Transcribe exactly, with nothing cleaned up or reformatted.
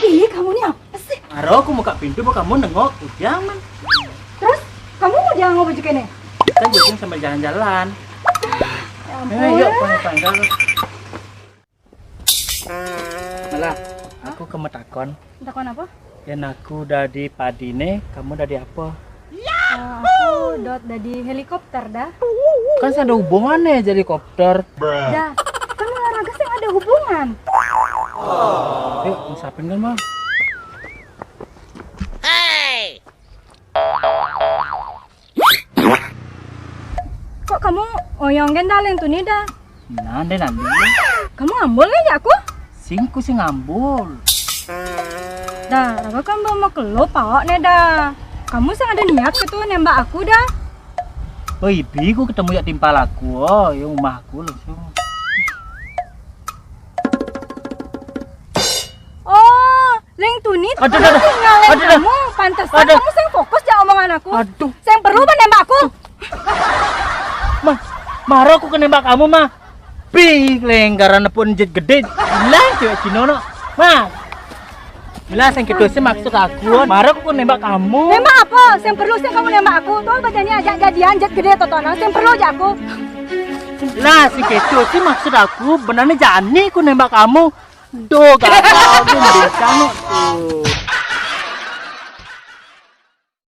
Ih, kamu ni apa sih? Aro aku buka pintu, buat kamu nengok, ujang man. Terus, kamu mau jangan ngomong juga nih? Kita jogging sambil jalan-jalan. Ya Eh, yuk, ampun. panggil panggil. Malah, aku ke metakon. Takon apa? Yang aku dari padi nih, kamu dari apa? Ah, aku dot dari helikopter dah. Kan ada hubungannya jadi helikopter. Dah, kan olahraga sih ada hubungan. Yuk, musapin kan, Bang? Kok kamu oyong gendaleng tuh nih dah? Nanti nanti. Kamu ambol nih ya aku? Singku sing ambul. Dah, aku kan belum mau kelo paok nih dah. Kamu sih ada niat ke tuh nembak aku dah? Oh, ibi ku ketemu ya timpal aku. Oh, ya rumah aku langsung. Oh, Leng Tuni Aduh, aduh, aduh. tinggalin Aduh, aduh. Kamu. Pantesan Aduh. Kamu sing fokus ya omongan aku. Aduh. Sing perlu apa nembak aku? Mah, marah aku ke nembak kamu, mah. Pi, lenggaran pun jet gede. Bilang cewek Cino no. Mah. Bilang sing gitu sih maksud aku. Marah aku ke nembak kamu. Nembak apa? Sing perlu sih kamu nembak aku. Tuh badannya ajak jadian jet gede totonan. Sing perlu aja aku. Lah, sing gitu sih maksud aku. Benernya jani aku nembak kamu. Duh, gagal aku bincang no. Tuh.